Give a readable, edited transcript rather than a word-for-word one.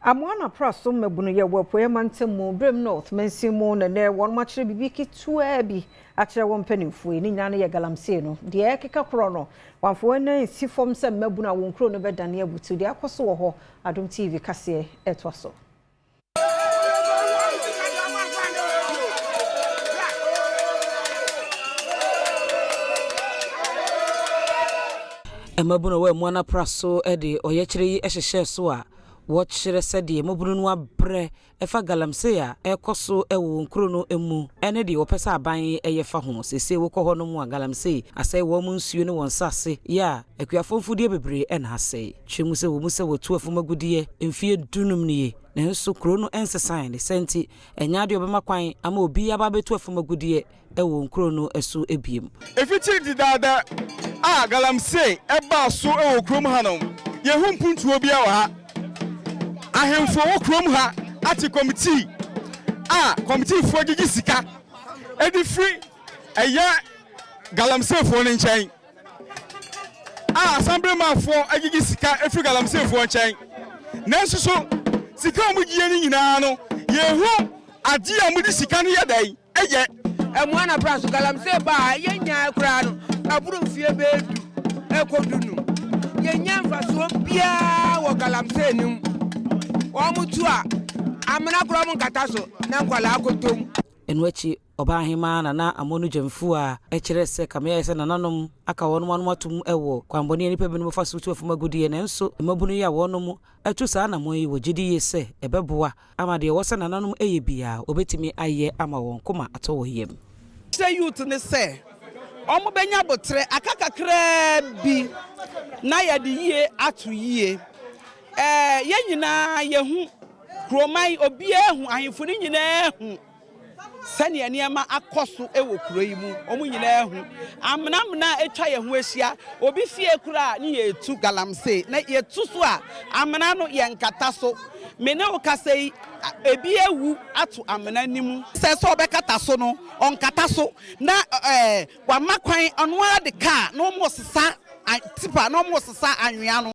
Amoa na Praso mmabunu yɛ wɔ Apueeɛ Mantam mu, Birim North mansin mu na nnɛ wɔnom akyerɛ biribi ketewaa bi akyerɛ wɔn mpanimfoɔ yi. Ne nyinaa no yɛ galamsey no. Deɛ ɛkeka korɔ no, wɔamfa wɔn nan ansi fam sɛ mmabunu a wɔn kuro no bɛdane abutu. Deɛ akɔ so wɔ hɔ, Adom TV kaseɛ ɛtoa so. Mmabunu a wɔwɔ Amoa na Praso de ɔyɛkyerɛ yi hyehyɛɛ so a Wɔkyerɛ sɛdeɛ mmabunu no abrɛ fa galamsey a ɛrekɔ so wɔ wɔn kuro no mu ne deɛ wɔpɛ sɛ aban yɛ fa ho. Seesei wokɔ hɔ nom a, galamsey asɛe wɔn nsuo ne wɔn nsase yɛ a akuafoɔ mfudeɛ bebree na asɛe. Kyerɛ mu sɛ wɔ mu sɛ wɔatu afum agudeɛ mfeɛ dunum nie, nanso kuro no nsesaeɛ. Ne saa nti, ɛnyɛ adeɛ a wɔbɛma kwan ama obi aba abɛtu afum agudeɛ wɔ wɔn kuro no so bio. Efitsi dedaada a galamsey baa so wɔ kurom ha no, yennhu mpontuo biara wɔ ha. Ahemfo a wɔwɔ kurom ha ate kɔmitii a kɔmitiifoɔ gyegye sika de firi ɛyɛ galamseyfoɔ no nkyɛn, a asɛmblemanfoɔ gyegye sika firi galamseyfoɔ nkyɛn. Nanso so sika a wɔgyeɛ no nyinaa no, yɛnhu adeɛ a wɔde sika no yɛ dɛn? Yɛ. Ɛmoa na bra so galamsey ba a yɛnyae koraa no aboro mfie bɛyɛ du ɛkɔ dunum. Yɛnnya mfasoɔ biara wɔ galamsey no mu. Wɔn tu a, amena koraa wɔn nkata so na nkwadaa akɔtɔ mu. Ɛno akyi, Ɔbaahemaa Nana Amonu Gyamfua kyerɛɛ sɛ kame ayɛ sɛ nananom aka wɔn ano atom wɔ kwammɔne a nnipa binom fa so tu afum agudeɛ nanso mmabunu yi a wɔnom atu saa anammɔn yi wɔ gyedi yie sɛ ɛbɛboa ama deɛ ɛwɔ sɛ nananom yɛ biara wɔbɛtumi ayɛ ama wɔn koma atɔ wɔn yam. Kyerɛ youth no sɛ wɔn bɛnya aboterɛ aka kakraa bi na yɛde yie ato yie. Ɛɛ yɛn nyinaa yɛhu kuroman obiara hu ahemfo no nyinaa hu. Sɛnea nneɛma akɔ so wɔ kuro yi mu, wɔn nyinaa ahu. Amena-amena a atwa yɛn ho ahyia, obi fie koraa ne yɛretu galamsey, na yɛtu so a, amena no yɛnkata so. Me ne wo kasa yi, ebi awu ato amena no mu. Sɛ sɛ ɔbɛkata so no, ɔnkata so, na wama kwan, ɔno ara de kaa na wɔresesa tipa na wɔresesa anwea no.